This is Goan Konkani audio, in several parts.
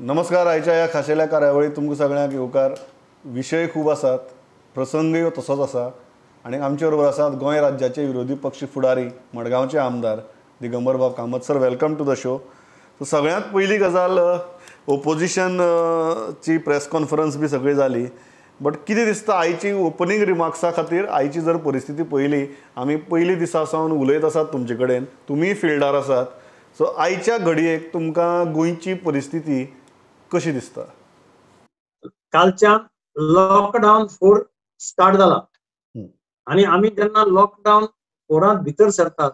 नमस्कार. आयच्या ह्या खाशेल्या कार्यावळीत तुमकां सगळ्यांक येवकार. विशय खूब आसात, प्रसंगय तसोच आसा आनी आमचे बरोबर आसात गोंय राज्याचे विरोधी पक्ष फुडारी, मडगांवचे आमदार दिगंबरबाब Kamat. Sir, welcome to the show. So सगळ्यांत पयली गजाल, ओपोजिशनची प्रेस कॉन्फरन्स बी सगळी जाली, बट कितें दिसता आयची ओपनींग रिमार्क्सा खातीर? आयची जर परिस्थिती पळयली, आमी पयली दिसा सावन उलयत आसात तुमचे कडेन, तुमीय फिल्डार आसात, सो आयच्या घडयेक तुमकां गोंयची परिस्थिती कशी दिसता? कालच्यान लॉकडावन 4 स्टार्ट जाला आनी आमी जेन्ना लॉकडावन 4 भितर सरतात,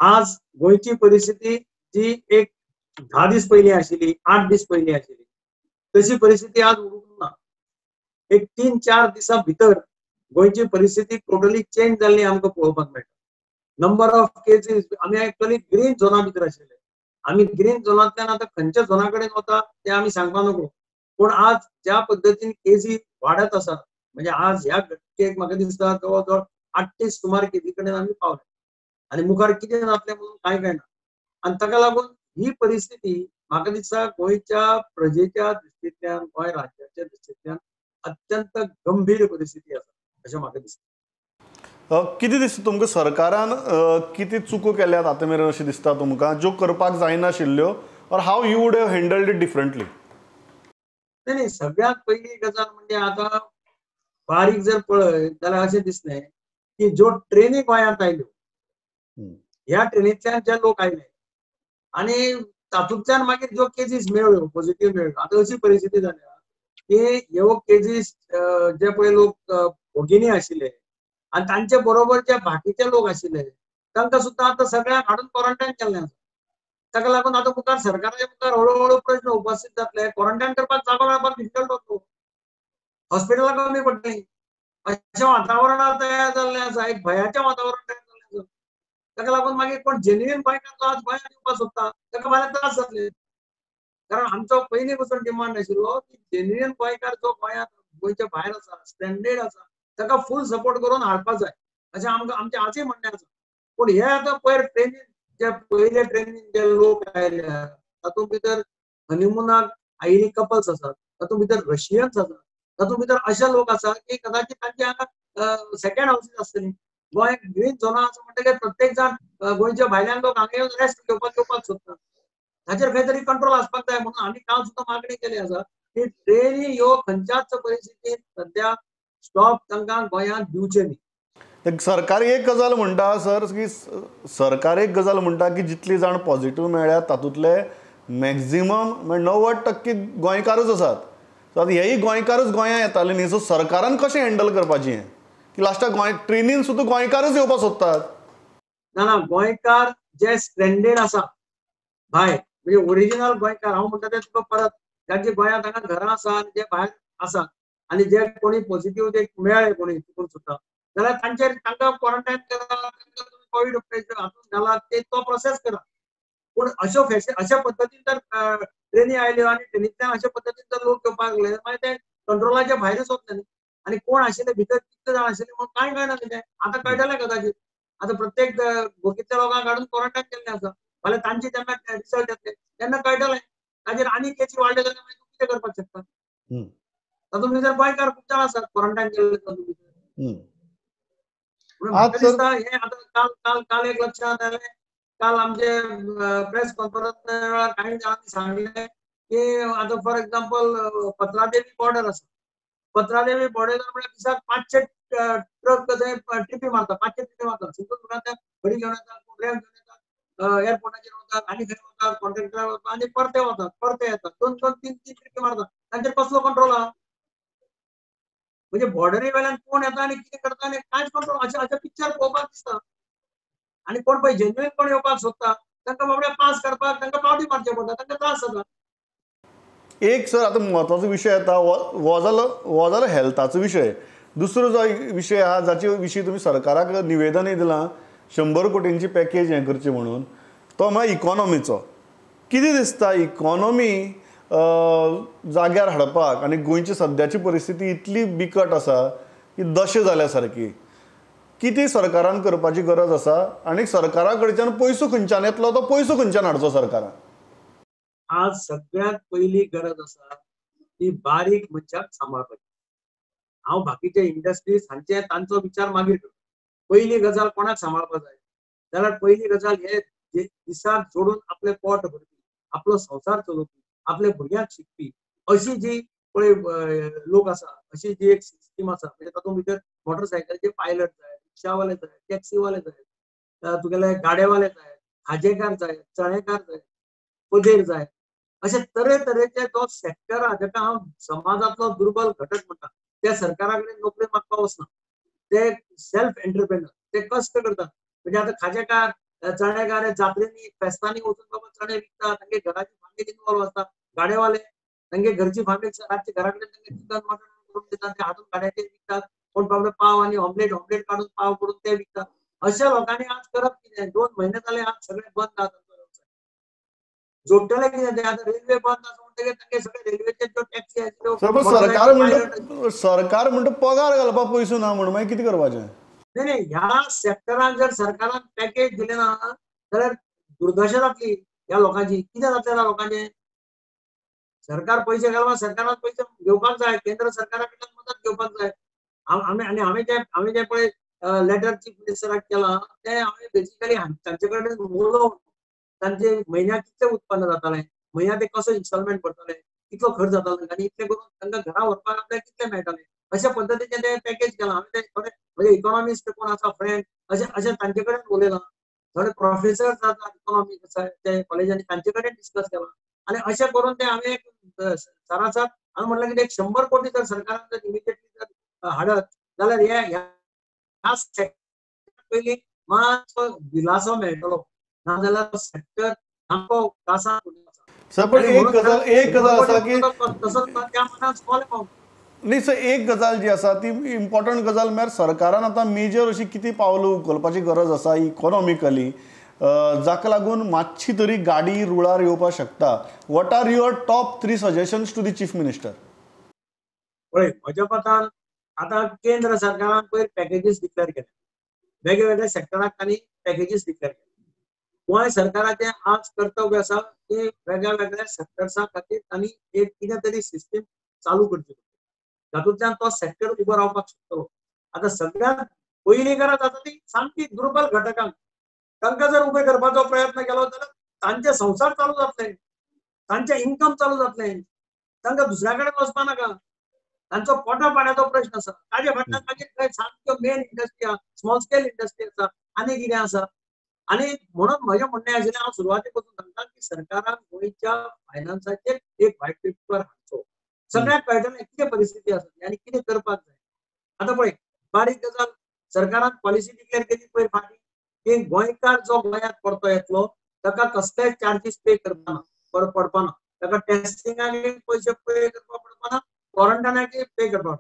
आज गोंयची परिस्थिती जी एक 10 दीस पयलीं आशिल्ली, 8 दीस पयलीं आशिल्ली, तशी परिस्थिती आज उरूंक ना. एक 3-4 दिसां भितर गोंयची परिस्थिती टोटली चेंज जाल्ली आमकां पळोवपाक मेळटा. नंबर ऑफ केसीस, आमी एक्चुअली ग्रीन झोना भितर आशिल्ले, आमी ग्रीन झोनांतल्यान आतां खंयच्या झोना कडेन वता ते आमी सांगपा नको, पूण आज ज्या पद्दतीन केसी वाडत आसात, म्हणजे आज ह्या घटकेक म्हाका दिसता जवळ जवळ 38 सुमार केसी कडेन आमी पावले आनी मुखार कितें जातलें म्हणून कांय कळना. आनी ताका लागून ही परिस्थिती म्हाका दिसता गोंयच्या प्रजेच्या दृश्टींतल्यान, गोंय राज्याच्या दृश्टींतल्यान अत्यंत गंभीर परिस्थिती आसा अशें म्हाका दिसता. कितें दिसता तुमकां सरकारान कितें चुको केल्यात आतां मेरेन अशें दिसता तुमकां, ज्यो करपाक जायनाशिल्ल्यो, or how you would have handled it differently? नाही नाही, सगळ्यात पहिली गजाल म्हणजे आतां बारीक जर पळयत जाल्यार अशें दिसलें की ज्यो ट्रेनी गोंयांत आयल्यो, ह्या ट्रेनींतल्यान जे लोक आयले आनी तातूंतल्यान मागीर ज्यो केसीस मेळ्ळ्यो, पॉझिटिव्ह मेळ्ळ्यो, आतां अशी परिस्थिती जाल्या की ह्यो केसीस जे पळय लोक भोगिनी आशिल्ले आनी तांचे बरोबर जे बाकीचे लोक आशिल्ले तांकां सुद्दां आतां सगळ्यांक हाडून क्वॉरंटायन केल्लें आसा. ताका लागून आतां मुखार सरकाराच्या मुखार हळूहळू प्रश्न उपस्थित जातले. क्वॉरंटायन करपाक जागो मेळपाक डिफिकल्ट वतलो, हॉस्पिटलां कमी पडटलीं, अशें वातावरण तयार जाल्लें आसा, एक भंयाचें वातावरण तयार जाल्लें आसा. ताका लागून मागीर कोण जेन्युइन गोंयकार जो आज गोंयांत येवपाक सोदता ताका फाल्यां त्रास जातले. कारण आमचो पयलीं पसून डिमांड आशिल्लो की जेन्युइन गोंयकार जो गोंयांत, गोंयच्या भायर आसा, स्टँडर्ड आसा, ताका फूल सपोर्ट करून हाडपाक जाय अशें आमकां आमचें आजूय म्हणणें आसा. पूण हे आतां पयर ट्रेनीन, जे पयले ट्रेनीन जे लोक आयल्या तातूंत भितर हनिमुनाक आयिल्ली कपल्स आसात, तातूंत भितर रशियन्स आसात, तातूंत भितर अशे लोक आसात की कदाचित तांचे हांगा सेकंड हावसीस आसतली. गोंय ग्रीन झोना आसा म्हणटकीर प्रत्येक जाण गोंयच्या भायल्यान लोक हांगा येवन रेस्ट घेवपाक येवपाक सोदता, ताचेर खंय तरी कंट्रोल आसपाक जाय. म्हणून आमी काल सुद्दां मागणी केली आसा की ट्रेनी ह्यो खंयच्याच परिस्थितींत सद्या स्टॉप तांकां गोंयांत दिवचे न्ही. सरकार एक गजाल म्हणटा सर, की सरकार एक गजाल म्हणटा की जितली जाण पॉझिटिव्ह मेळ्ळ्यात तातूंतले मॅक्झिमम म्हणजे 90% गोंयकारच आसात. सो आतां हेय गोंयकारच गोंयांत येताले न्ही, सो सरकारान कशें हँडल करपाचें हें की लास्टाक गोंय ट्रेनीन सुद्दां गोंयकारच येवपाक सोदतात? ना ना, गोंयकार जे स्टँडर्ड आसा भायर, म्हणजे ओरिजिनल गोंयकार हांव म्हणटा ते तुका परत जांचे गोंयांत हांगा घरां आसा आनी जे भायर आसा आनी जे कोणी पॉझिटिव्ह जे मेळ्ळे कोणी चुकून सुद्दां जाल्यार तांचेर तांकां क्वॉरंटायन करा, तांकां तुमी कोवीड हातून घालात, ते तो प्रोसेस करा. पूण अश्यो अशा पद्दतीन जर ट्रेनी आयल्यो आनी ट्रेनींतल्यान अशा पद्दतीन जर लोक येवपाक लागले मागीर ते कंट्रोलाच्या भायरच वतले न्ही. आनी कोण आशिल्ले भितर, कितले जाण आशिल्ले म्हणून कांय कळना तें आतां कळटलें कदाचित. आतां प्रत्येक बोगींतल्या लोकांक हाडून क्वॉरंटायन केल्लें आसा, फाल्यां तांचे जेन्ना रिजल्ट येतले तेन्ना कळटलें. ताचेर आनी केसी वाडल्यो जाल्यार मागीर तूं कितें करपाक शकता? तातूंत भितर गोंयकार खूब जाण आसात क्वॉरंटायन केल्ले तातूंत भितर. म्हाका दिसता हें आतां काल काल काल एक लक्षांत आयलें, काल आमचे प्रेस कॉन्फरन्स वेळार कांय जाणांनी सांगलें की आतां फॉर एक्झाम्पल पत्रादेवी बॉर्डर आसा, पत्रादेवी बॉर्डर म्हळ्यार दिसाक 500 ट्रक थंय ट्रिपी मारता, 500 ट्रिपी मारतात. सिंधुदुर्गांतल्यान बडी घेवन येतात, कोंकड्याक घेवन येतात, एअरपोर्टाचेर वतात आनी खंय वतात, कॉन्ट्रॅक्टराक वतात आनी परते वतात, परते येतात, 2-2, 3-3 ट्रिपी मारतात. तांचेर कसलो कंट्रोल आहा? म्हणजे बॉर्डरी वेल्यान कोण येता आनी कितें करता आनी कांयच कंट्रोल अशें अशें पिक्चर पळोवपाक दिसता. आनी कोण पळय जेन्युइन कोण येवपाक सोदता तांकां बाबड्या पास करपाक तांकां पावटी मारचें पडटा, तांकां त्रास जाता. एक सर आतां म्हत्वाचो विशय येता हो जालो हेल्थाचो विशय. दुसरो जो विशय आहा जाचे विशीं तुमी सरकाराक निवेदनय दिलां, 100 कोटींची पॅकेज हें करची म्हणून, तो म्हळ्यार इकॉनॉमीचो. कितें दिसता इकॉनॉमी जाग्यार हाडपाक आनी गोंयची सद्याची परिस्थिती इतली बिकट आसा की दशा जाल्या सारकी, कितें सरकारान करपाची गरज आसा आनी सरकारा कडच्यान पयसो खंयच्यान येतलो, तो पयसो खंयच्यान हाडचो सरकारान? आज सगळ्यात पयली गरज आसा ती बारीक मनशाक सांबाळपाची. हांव बाकीचे इंडस्ट्रीज हांचे तांचो विचार मागीर करता. पयली गजाल कोणाक सांबाळपाक जाय जाल्यार पयली गजाल हे दिसाक जोडून आपले पोट भरपी, आपलो संवसार चलोवपी, आपल्या भुरग्यांक शिकपी अशी जी पळय लोक आसा, अशी जी एक सिस्टीम आसा. म्हणजे तातूंत भितर मोटरसायकलचे पायलट जाय, रिक्षावाले जाय, टॅक्सीवाले जाय, तुगेले गाडेवाले जाय, खाजेकार जाय, चणेकार जाय, पदेर जाय, अशे तरेतरेचे जो सेक्टर आहा जाका हांव समाजांतलो दुर्बल घटक म्हणटा, त्या सरकारा कडेन नोकरी मागपाक वचना, ते सेल्फ एंटरप्रेनर, ते कश्ट करतात. म्हणजे आतां खाजेकार चणेकार जात्रेनी फेस्तांनी वचून बाबा चणे विकता, तांगे घराची फॅमिली इन्वॉल्व आसता. गाडेवाले तांगे घरची फॅमिली रातचे घरा कडेन तांगे चिकन मटन करून दितात, ते हाडून गाड्याचेर विकतात. कोण बाबा पाव आनी ऑमलेट ऑमलेट काडून पाव करून ते विकतात. अशा लोकांनी आज करप कितें? 2 म्हयने जाले आज सगळे बंद आसा, जोडटले कितें ते? आतां रेल्वे बंद आसा म्हणटकीर तांगे सगळे रेल्वेचे ज्यो टॅक्सी आशिल्ल्यो, सरकार म्हणटा सरकार म्हणटा पगार घालपाक पयसो ना म्हणून मागीर कितें करपाचें? नाही नाही, ह्या सेक्टरान जर सरकारान पॅकेज दिले ना जाल्यार दुर्दशा जातली ह्या लोकांची. कितें जातलें ह्या लोकांचें? सरकार पयशे घालपाक, सरकारान पयशे घेवपाक जाय, केंद्र सरकारा कडल्यान मदत घेवपाक जाय. आमी आनी हांवें जें पळय लेटर चीफ मिनिस्टराक केलां तें हांवें बेसिकली तांचे कडेन उलोवन तांचे म्हयन्याक कितलें उत्पन्न जातालें, म्हयन्याक ते कसो इन्स्टॉलमेंट भरताले, कितलो खर्च जातालो आनी इतलें करून तांकां घरा व्हरपाक आपल्याक कितलें मेळटालें, अशा पद्दतीचें तें पॅकेज केलां. हांवें ते थोडे म्हणजे इकॉनॉमिस्ट कोण आसा फ्रेंड अशें अशें तांचे कडेन उलयलां, थोडे प्रोफेसर्स आसा इकॉनॉमिक्स ते कॉलेजांनी तांचे कडेन डिस्कस केलां आनी अशें करून ते हांवें एक सरासर हांवें म्हणलें की एक 100 कोटी जर सरकारान जर इमिजिएटली जर हाडत जाल्यार ह्या सेक्टर पयलीं मातसो दिलासो मेळटलो, ना जाल्यार सेक्टर सामको त्रासान. सर पण एक गजाल आसा की तसोच त्या मनान स्मॉल अमावंट न्ही सर, एक गजाल जी आसा ती इम्पॉर्टंट गजाल म्हळ्यार सरकारान आतां मेजर अशी कितें पावलां उखलपाची गरज आसा इकॉनॉमिकली, जाका लागून मातशी तरी गाडी रुळार येवपाक शकता. What are your top 3 suggestions to the chief minister? पळय म्हज्या मतान आतां केंद्र सरकारान पयर पॅकेजीस डिक्लेअर केले, वेगवेगळ्या सेक्टराक तांणी पॅकेजीस डिक्लेअर केले. गोंय सरकाराचें आज कर्तव्य आसा की वेगळ्या वेगळ्या सेक्टर्सां खातीर तांणी एक कितें तरी सिस्टीम चालू करची, तातूंतल्यान तो सेक्टर उबो रावपाक शकतलो. आतां सगळ्यांत पयली गरज आसा ती सामकी दुर्बल घटकांक, तांकां जर उबे करपाचो प्रयत्न केलो जाल्यार तांचे संवसार चालू जातले, तांचे इन्कम चालू जातले, तांकां दुसऱ्या कडेन वचपा नाका. तांचो पोटा पाण्याचो प्रश्न आसा. ताजे फाटल्यान मागीर सामक्यो मेन इंडस्ट्री आसा, स्मॉल स्केल इंडस्ट्री आसा आनी कितें आसा. आनी म्हणून म्हजें म्हणणें आशिल्लें, हांव सुरवाते पासून सांगता की सरकारान गोंयच्या फायनान्साचेर एक व्हायट पेपर हाडचो, सगळ्यांक कळटलें कितें परिस्थिती आसा आनी कितें करपाक जाय. आतां पळय बारीक गजाल, सरकारान पॉलिसी डिक्लेअर केली पयर फाटीं की गोंयकार जो गोंयांत परतो येतलो ताका कसलेय चार्जीस पे करपाना पडपाना, ताका टेस्टिंगाक पयशे पे करपाक पडपाना, क्वॉरंटायनाक पे करपाक.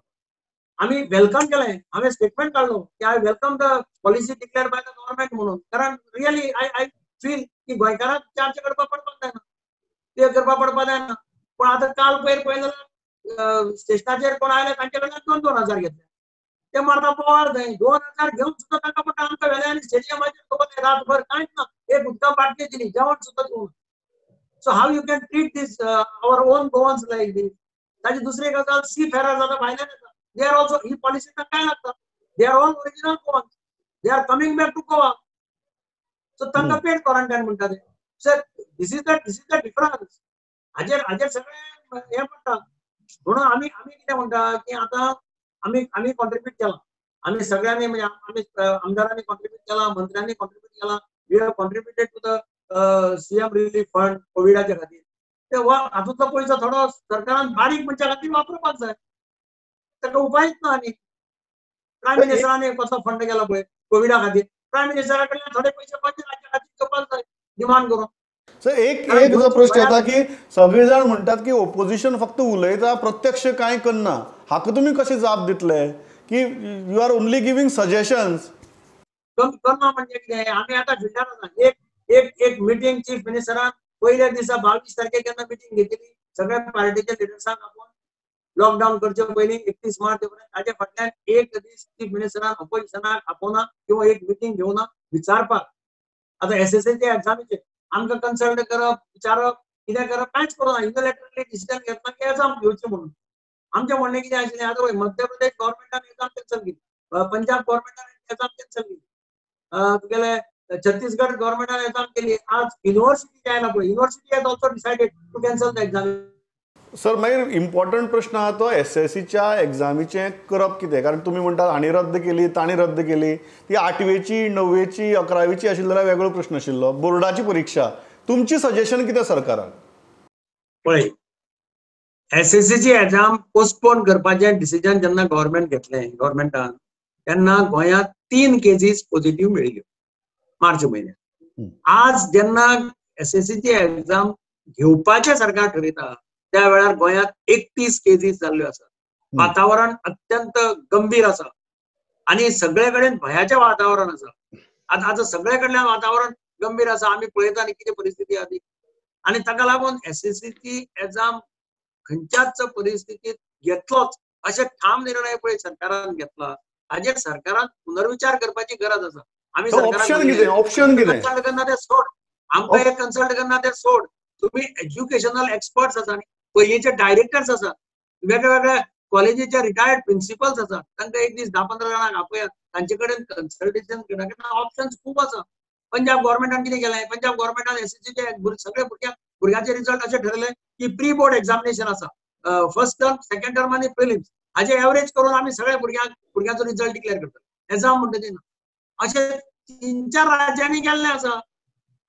आमी welcome केलें, हांवें स्टेटमेंट काडलो की I welcome the policy declare by the government म्हणून, कारण रियली I feel की गोंयकारांक चार्ज करपाक पडपाक जायना, पे करपाक पडपाक जायना. पण आतां काल पयर पळयलें जाल्यार स्टेशनाचेर कोण आयले तांचे कडल्यान 2-2 हजार घेतले, ते मारता बोवाळ थंय. 2 हजार घेवन सुद्दां तांकां म्हणटा आमकां व्हेले आनी स्टेडियमाचेर दवरले रातभर, कांयच ना, एक उदका बाटली दिली, जेवण सुद्दां दिवंक. So how you can treat this our own Goans like this? ताची दुसरी गजाल, सी फेरर जाता भायल्यान येता, they are also he policy तांकां काय लागता, they are all original Goans, they are coming back to Goa, so तांकां पेड क्वॉरंटायन म्हणटा ते. Sir this is the difference. हाजेर हाजेर सगळे हे म्हणटा. म्हणून आमी आमी कितें म्हणटा की आतां आमी आमी कॉन्ट्रिब्यूट केलां, आमी सगळ्यांनी म्हणजे आमी आमदारांनी कॉन्ट्रिब्यूट केलां, मंत्र्यांनी कॉन्ट्रिब्यूट केलां, we have contributed to the CM relief fund कोविडाच्या खातीर. ते हातूंतलो पयसो थोडो सरकारान बारीक मनशा खातीर वापरपाक जाय, ताका उपायच ना. आनी प्रायम मिनिस्टरान कसो फंड केला पळय कोविडा खातीर, प्रायम मिनिस्टरा कडल्यान थोडे पयशे गोंयच्या राज्या खातीर घेवपाक जाय डिमांड करून. सर एक एक जो प्रश्न येता की सगळे जाण म्हणटात की ओपोजिशन फक्त उलयता, प्रत्यक्ष कांय करना, हाका तुमी कशें जाप दितले की you are only giving suggestions? करना म्हणजे कितें, आमी आतां फिल्डार आसा. एक एक एक मिटींग चीफ मिनिस्टरान पयल्या दिसा 22 तारखेक केन्ना मिटींग घेतली, सगळ्या पार्टीच्या लिडर्सांक आपोवन लॉकडावन करचे पयलीं 31 मार्च पर्यंत. ताचे फाटल्यान एक दीस चीफ मिनिस्टरान ऑपोजिशनाक आपोवना किंवा एक मिटींग घेवना विचारपाक. आतां एसएससीच्या एग्जामीचेर आमकां कन्सल्ट करप, विचारप, कितें करप कांयच करूं ना. युनिलॅटरली डिसिजन घेतला की एग्जाम घेवची म्हणून. आमचें म्हणणें कितें आशिल्लें, आतां पळय मध्य प्रदेश गव्हर्मेंटान एग्जाम कॅन्सल केली, पंजाब गव्हर्मेंटान एग्जाम कॅन्सल केली, तुगेले छत्तीसगड गव्हर्मेंटान एग्जाम केली. आज युनिव्हर्सिटी आयला पळय, university has also decided to cancel the exam. Sir मागीर इम्पॉर्टंट प्रश्न आहा तो एसएससीच्या एग्जामीचें करप कितें, कारण तुमी म्हणटात हांणी रद्द केली तांणी रद्द केली, ती 8वेची 9वेची 11वेची आशिल्ली जाल्यार वेगळो प्रश्न आशिल्लो. बोर्डाची परिक्षा तुमची सजेशन कितें सरकाराक? पळय एसएससीची एग्जाम पोस्टपोन करपाचें डिसिजन जेन्ना गव्हर्मेंट घेतलें गव्हर्मेंटान तेन्ना गोंयांत 3 केजीस पॉझिटिव्ह मेळिल्ल्यो मार्च म्हयन्यात. आज जेन्ना एसएससीची एग्जाम घेवपाचें सरकार ठरयता त्या वेळार गोंयांत 31 केजीस जाल्ल्यो आसात. वातावरण अत्यंत गंभीर आसा आनी सगळे कडेन भयाचें वातावरण आसा. आतां आतां सगळे कडल्यान वातावरण गंभीर आसा, आमी पळयता न्ही कितें परिस्थिती आसा ती. आनी ताका लागून एसएससीची एग्जाम खंयच्याच परिस्थितीत घेतलोच अशें ठाम निर्णय पळय सरकारान घेतला. हाजेर सरकारान पुनर्विचार करपाची गरज आसा. आमी ऑप्शन कितें कन्सल्ट करना ते सोड, आमकां एक कन्सल्ट करना ते सोड, तुम्ही एज्युकेशनल एक्सपर्ट्स आसा, पयलींचे डायरेक्टर्स आसा, वेगळ्या कॉलेजीचे रिटायर्ड प्रिन्सिपल्स आसा, तांकां एक दीस 10-15 जाणांक आपयात, तांचे कडेन कन्सल्टेशन करा. ऑप्शन्स खूब आसा. पंजाब गव्हर्मेंटान कितें केलें, पंजाब गव्हर्मेंटान एसएससीचे सगळे भुरग्यांचे रिजल्ट अशे ठरयले की प्री बोर्ड एक्झामिनेशन आसा, फर्स्ट टर्म सेकंड टर्म आनी प्रिलिम्स, हाजे एवरेज करून आमी सगळ्या भुरग्यांचो रिजल्ट डिक्लेअर करतात. एग्जाम म्हणटा ती ना. अशें 3-4 राज्यांनी केल्लें आसा.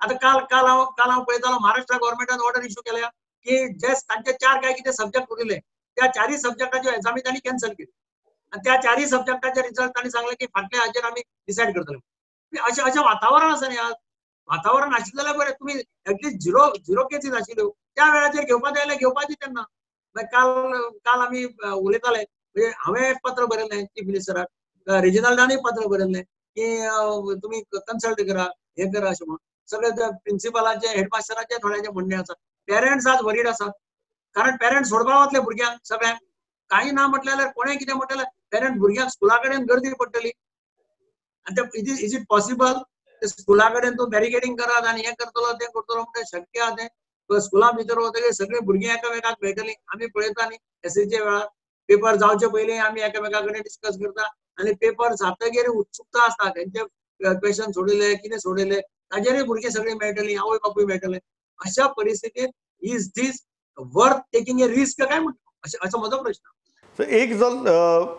आतां काल काल हांव काल हांव पळयतालो महाराष्ट्र गव्हर्मेंटान ऑर्डर इश्यू केल्या की जे तांचे 4 काय कितें सब्जेक्ट उरिल्ले त्या 4 सब्जेक्टाच्यो एग्जामी तांणी कॅन्सल केली आनी त्या 4 सब्जेक्टाचे रिजल्ट तांणी सांगले की फाटल्या हाजेर आमी डिसायड करतले. अशें अशें वातावरण आसा न्ही आज. वातावरण आशिल्लें जाल्यार बरें, तुमी एटलिस्ट झिरो केसीस आशिल्ल्यो त्या वेळाचेर घेवपाक जाय घेवपाची तेन्ना. मागीर काल काल आमी उलयताले, म्हणजे हांवें पत्र बरयलें चीफ मिनिस्टराक, रेजिनाल्डानूय पत्र बरयलें की तुमी कन्सल्ट करा, हें करा अशें म्हणून. सगळे प्रिन्सिपलाचे हेडमास्टराचे थोड्यांचे म्हणणें आसा. पेरंट्स आज वरीड आसात, कारण पेरंट्स सोडपा वतले भुरग्यांक सगळ्यांक. कांय ना म्हटलें जाल्यार कोणें कितें म्हटलें जाल्यार पेरंट भुरग्यांक स्कुला कडेन गर्दी पडटली. आनी ते is it possible स्कुला कडेन तूं बॅरिकेडींग करात आनी हें करतलो तें करतलो म्हणटा शक्य आहा तें? स्कुला भितर वतकीर सगळीं भुरगीं एकामेकाक मेळटलीं. आमी पळयता न्ही एसएससीच्या वेळार पेपर जावचे पयलीं आमी एकामेका कडेन डिस्कस करता आनी पेपर जातकीर उत्सुकता आसता, तेंचे क्वेश्चन सोडयले कितें सोडयले ताजेरूय भुरगीं सगळीं मेळटलीं, आवय बापूय मेळटले. अशा परिस्थितीत is this worth taking a risk काय म्हणटा असो म्हजो प्रश्न. एक जो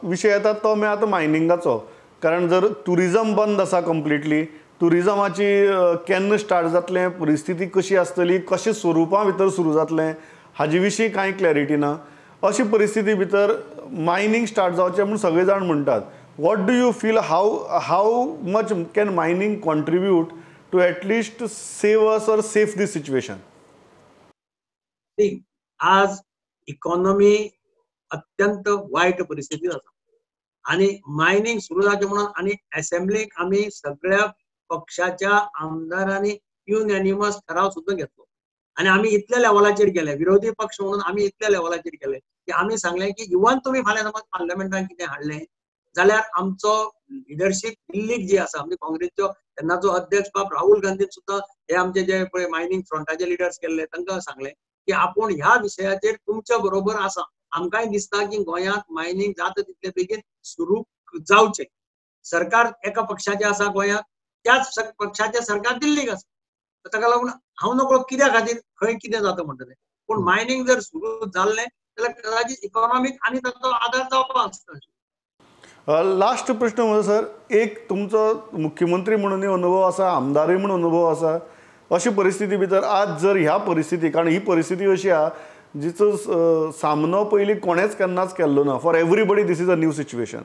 विशय येता तो म्हळ्यार आतां मायनिंगाचो, कारण जर ट्युरिजम बंद आसा कंप्लिटली, ट्युरिजमाची केन्ना स्टार्ट जातलें, परिस्थिती कशी आसतली, कशे स्वरुपा भितर सुरू जातलें हाजे विशीं कांय क्लॅरिटी ना. अशी परिस्थिती भितर मायनींग स्टार्ट जावचें म्हूण सगळे जाण म्हणटात. What do you feel, how much can mining contribute to at least save us or save this situation? आज इकॉनॉमी अत्यंत वायट परिस्थितीत आसा आनी मायनींग सुरू जावचें म्हणून आनी असेंब्लीक आमी सगळ्या पक्षाच्या आमदारांनी युनॅनिमस ठराव सुद्दां घेतलो आनी आमी इतल्या लेवलाचेर गेले, विरोधी पक्ष म्हणून आमी इतल्या लेवलाचेर गेले की आमी सांगलें की इवन तुमी फाल्यां समज पार्लमेंटान कितें हाडलें जाल्यार आमचो लिडरशीप दिल्लीक जी आसा, म्हणजे काँग्रेसचो तेन्नाचो अध्यक्ष बाब राहुल गांधीन सुद्दां हे आमचे जे पळय मायनींग फ्रंटाचे लिडर्स केल्ले तांकां सांगलें की आपूण ह्या विशयाचेर तुमच्या बरोबर आसा. आमकांय दिसता की गोंयांत मायनींग जाता तितले बेगीन सुरू जावचें. सरकार एका पक्षाचें आसा गोंयांत, त्याच पक्षाचें सरकार दिल्लीक आसा, ताका लागून हांव नकळो कित्या खातीर खंय कितें जाता म्हणटा तें. पूण मायनींग जर सुरू जाल्लें जाल्यार कदाचित इकॉनॉमीक आनी ताचो आदार जावपा आसता. लास्ट प्रश्न म्हजो सर, एक तुमचो मुख्यमंत्री म्हणूनय अनुभव आसा, आमदारूय म्हणून अनुभव आसा, अशी परिस्थिती भितर आज जर ह्या परिस्थिती, कारण ही परिस्थिती अशी आहा जिचो सामनो पयलीं कोणेच केन्नाच केल्लो ना, for everybody this is a new situation.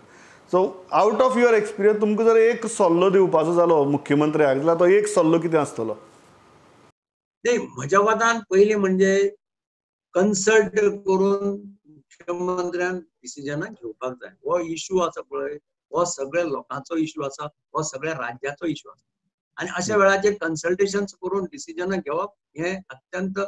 So out of your experience तुमकां जर एक सल्लो दिवपाचो जालो मुख्यमंत्र्याक जाल्यार तो एक सल्लो कितें आसतलो? नाही, म्हज्या मतान पयलीं म्हणजे कन्सल्ट करून मुख्यमंत्र्यान डिसिजनां घेवपाक जाय. हो इशू आसा पळय, हो सगळ्या लोकांचो इशू आसा, हो सगळ्या राज्याचो इशू आसा आनी अशा वेळाचेर कन्सल्टेशन करून डिसिजनां घेवप हें अत्यंत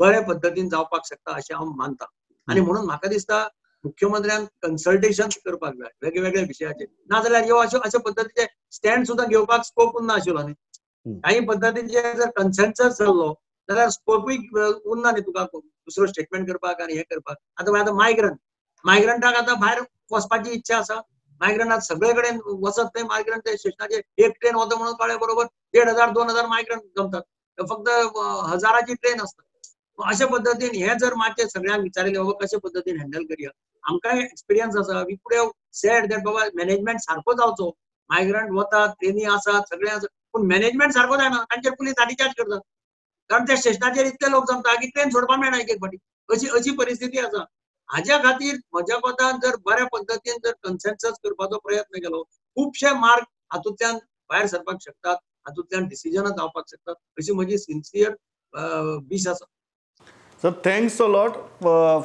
बरे पद्दतीन जावपाक शकता अशें हांव मानता. आनी म्हणून म्हाका दिसता मुख्यमंत्र्यान कन्सल्टेशन करपाक जाय वेगवेगळ्या विशयाचेर, नाजाल्यार ह्यो अशे अशा पद्दतीचे स्टँड सुद्दां घेवपाक स्कोप उरना आशिल्लो न्ही. काही पद्दतीचे जर कन्सेन्सस जाल्लो जाल्यार स्कोपूय उरना न्ही तुका दुसरो स्टेटमेंट करपाक आनी हें करपाक. आतां आतां मायग्रंटाक आतां भायर वचपाची इच्छा आसा, मायग्रंटाक सगळे कडेन वचत थंय मायग्रंट ते स्टेशनाचेर एक ट्रेन वता म्हणून कळ्ळे बरोबर 1500 2000 मायग्रंट जमतात, फक्त हजाराची ट्रेन आसता. अशे पद्दतीन हे जर मातशें सगळ्यांक विचारिल्लें बाबा कशे पद्दतीन हँडल करया, आमकांय एक्सपिरियन्स आसा, we could have said that बाबा मॅनेजमेंट सारको जावचो, मायग्रंट वतात ट्रेनी आसात सगळे आसा, पूण मॅनेजमेंट सारको जायना, तांचेर पुलीस लाठीचार्ज करतात, कारण त्या स्टेशनाचेर इतले लोक जमता की ट्रेन सोडपाक मेळना एक एक फावटी, अशी अशी परिस्थिती आसा. हाज्या खातीर म्हज्या मतान जर बऱ्या पद्दतीन जर कन्सेन्सस करपाचो प्रयत्न केलो, खुबशे मार्ग हातूंतल्यान भायर सरपाक शकतात, हातूंतल्यान डिसिजनां जावपाक शकतात, अशी म्हजी सिन्सियर विश आसा. Sir, thanks a lot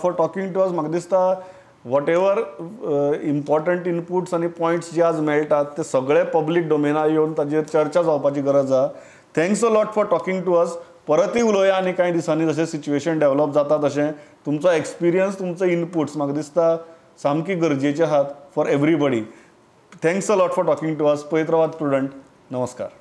for talking to us. म्हाका दिसता what ever important inputs आनी पॉयंट्स जे आज मेळटात ते सगळे पब्लीक डोमेनार येवन ताजेर चर्चा जावपाची गरज आसा. Thanks a lot for talking to us. परतय उलोवया आनी कांय दिसांनी जशें सिच्युएशन डेवलप जाता तशें तुमचो एक्सपिरियन्स, तुमचो इनपुट्स म्हाका दिसता सामकी गरजेचे आहात for everybody. Thanks a lot for talking to us. पळयत रावात प्रुडंट. नमस्कार.